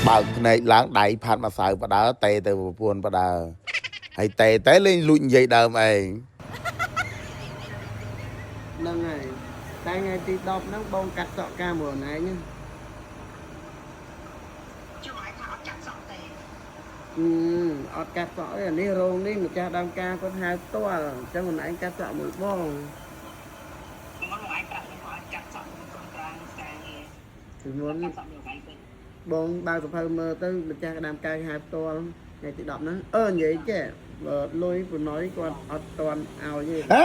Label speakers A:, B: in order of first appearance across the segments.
A: បើកភ្នែកឡើងដៃផាត់ម្សៅបដើតេទៅប្រពន្ធបដើហើយតេតែលេងលួចនិយាយដើមឯង
B: ហ្នឹងហើយតែថ្ងៃទី10ហ្នឹងបងកាត់សក់ការមួយណែងណា
C: ជួឲ្យថាអត់ចាក់សក់ទេ
B: អឺអត់កាត់សក់ទេអានេះរោងនេះម្ចាស់ដើមការគាត់ហៅផ្ទាល់អញ្ចឹងខ្លួនឯងកាត់សក់មួយបង
C: មុនមកឯងប្រាប់ខ្ញុំឲ្យកាត់សក់មួយកូនក្រាងការងារ
B: ពីមុន
C: កាត់សក់មួយឯងវិញ
B: បងបើកសភៅមើលទៅម្ចាស់ដើមការហៅផ្ទាល់ថ្ងៃទី10ហ្នឹងអឺនិយាយចេះបើលុយប៉ុណ្ណយគាត់អត់តាន់ឲ្យទេ
A: ហេ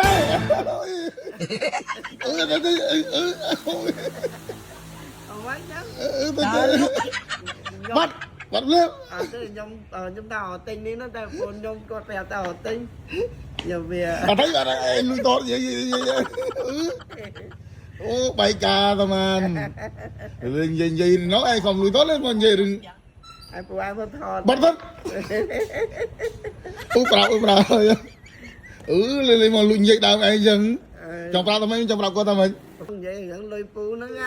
A: អឺអឺអឺ
B: អត់ចឹង
A: អឺទៅបាត់បាត់លើ
B: អត់ទេខ្ញុំខ្ញុំថាអត់ទិញនេះណាតែប្រពន្ធខ្ញុំគាត់ប្រាប់ថាអត់ទិញខ្ញុំវា
A: អត់ទេអត់ឯងលួចតតនិយាយអូបាយកាតាមានលេងនិយាយនិយាយនោះឯងខំលួចតលេងមកនិយាយរឿង
B: ឲ្យពួកឯងមកថត
A: បាត់បាត់អូប្រាប់អូប្រាប់អឺលេងមកលួចនិយាយដើមឯងចឹងចង់ប្រាប់តែម៉េចចង់ប្រាប់គាត់តែម៉េច
B: និយាយរឿងលុយពូហ្នឹងណា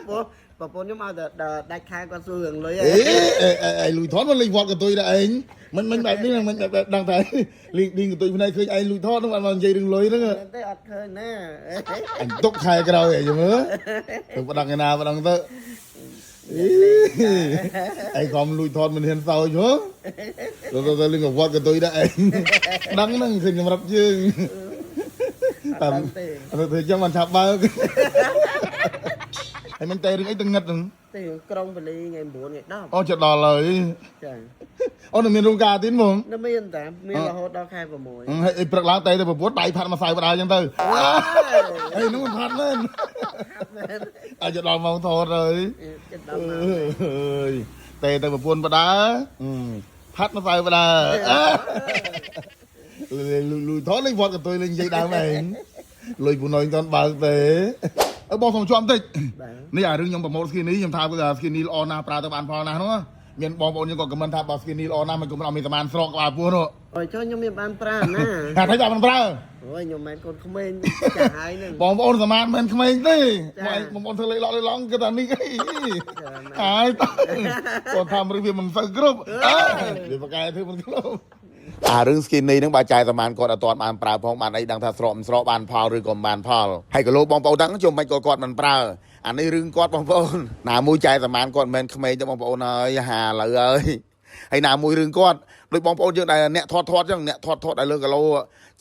B: ព្រោះប្រពន្ធខ្ញុំឲ្យតែដាច់ខែគាត់សួររឿងលុយ
A: អេអេលួចថតមកលេងវត្តកតុយដែរឯងមិនមិនបែបនេះមិនបែបដឹងតែលេងឌីងកតុយភ្នែកឃើញឯងលួចថតហ្នឹងបានមកនិយាយរឿងលុយហ្នឹង
B: ទេអត់ឃើញណា
A: អញទុកខែក្រោយអីមើលទៅប្តឹងឯណាប្តឹងទៅអីឯងខំលួចថតមិនហ៊ានសើចហ៎ទៅទៅលេងវត្តកតុយដែរឯងដឹងហ្នឹងឃើញសម្រាប់ជើងតាមទៅធ្វើចឹងបានឆាប់បើកហើយមិនតែរឿងអីទៅងឹតហ្នឹង
B: ទេក្រុងពលីថ្ងៃ9ថ្ងៃ10
A: អូចិត្តដល់ហើយ
B: ចា
A: អូនៅមានរោងការទៀតហ្មង
B: នៅមានតាមានរហូតដល់ខែ6
A: ហើយព្រឹកឡើងតែទៅប្រពន្ធដៃផាត់ម្សៅបដាអញ្ចឹងទៅហើយនោះមិនផាត់មែនអាចដល់ម៉ោងថតហើយ
B: ចិត្តដល់
A: អើយតែទៅប្រពន្ធបដាផាត់ម្សៅបដាលូលូថតលេងវត្តកតុយលេងនិយាយដើមឯងលុយពូណយមិនបើកទេអើបងសុំជាប់បន្តិច
B: បាទ
A: នេះអារឿងខ្ញុំប្រម៉ូទស្គីនេះខ្ញុំថាស្គីនេះល្អណាស់ប្រើទៅបានផលណាស់នោះមានបងប្អូនយើងក៏ខមមិនថាបើស្គីនេះល្អណាស់មិនគុំអត់មានសមានស្រកក្បាលពោះនោះ
B: អូយចុះខ្ញុំមានបានប្រាណា
A: ថាថាចាំមិនប្រើ
B: អូយខ្ញុំមិនមែនកូនក្មេងចាស់ហើយហ្នឹង
A: បងប្អូនសមានមិនក្មេងទេបងប្អូនធ្វើលេខឡក់លេខឡងគឺថានេះអីហើយតើគាត់ថារឿងវាមិនសូវគ្រប់វាប្រកែធ្វើមិនគ្រប់អារឿង skinny ហ្នឹងបើចែសមានគាត់អត់ទាន់បានប្រើផងបានអីដឹងថាស្រកមិនស្រកបានផលឬក៏មិនបានផលហើយក៏លោកបងប្អូនដឹងជុំមិនក៏គាត់មិនប្រើអានេះរឿងគាត់បងប្អូនណាមួយចែសមានគាត់មិនមែនក្មេងទេបងប្អូនហើយហាឥឡូវហើយហើយណាមួយរឿងគាត់ដូចបងប្អូនយើងដែលអ្នកថតថតចឹងអ្នកថតថតឲ្យលើគីឡូ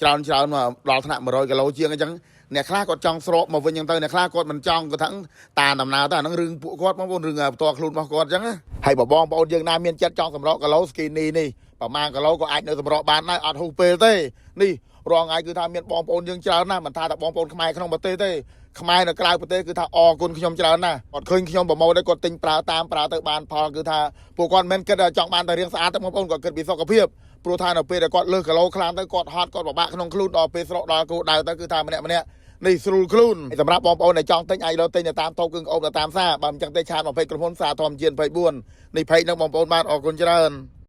A: ច្រើនច្រើនមកដល់ថ្នាក់100គីឡូជាងអញ្ចឹងអ្នកខ្លះគាត់ចង់ស្រកមកវិញចឹងទៅអ្នកខ្លះគាត់មិនចង់គាត់ថាតាមដំណើរទៅអាហ្នឹងរឿងពួកគាត់បងប្អូនរឿងផ្ទាល់ខ្លួនរបស់គាត់ចឹងណាហើយបើបងប្អូនយើងណាមានចិត្តចង់សម្រកគីឡូ skinny នេះប្រហែលគីឡូក៏អាចនៅសម្រកបានដែរអត់ហួសពេលទេនេះរងថ្ងៃគឺថាមានបងប្អូនយើងច្រើនណាស់មិនថាតែបងប្អូនខ្មែរក្នុងប្រទេសទេខ្មែរនៅក្រៅប្រទេសគឺថាអរគុណខ្ញុំច្រើនណាស់គាត់ឃើញខ្ញុំប្រម៉ូទឲ្យគាត់ទិញប្រើតាមប្រើទៅបានផលគឺថាពួកគាត់មិនមែនគិតថាចង់បានតែរាងស្អាតទេបងប្អូនគាត់គិតពីសុខភាពព្រោះថានៅពេលដែលគាត់លើសគីឡូខ្លាំងទៅគាត់ហត់គាត់ពិបាកក្នុងខ្លួនដល់ពេលស្រកដល់គោលដៅទៅគឺថាម្នាក់ម្នាក់នេះស្រួលខ្លួនសម្រាប់បងប្អូនដែលចង់ទិញអាចរកទិញនៅតាមតូបគ្រឿងអូបនៅតាមផ្សារបើមិនចឹងទេឆាត20ក្រុមហ៊ុនសារធម្មជាតិ24នេះផេកនឹងបងប្អូនបាទអរគុណច្រើន។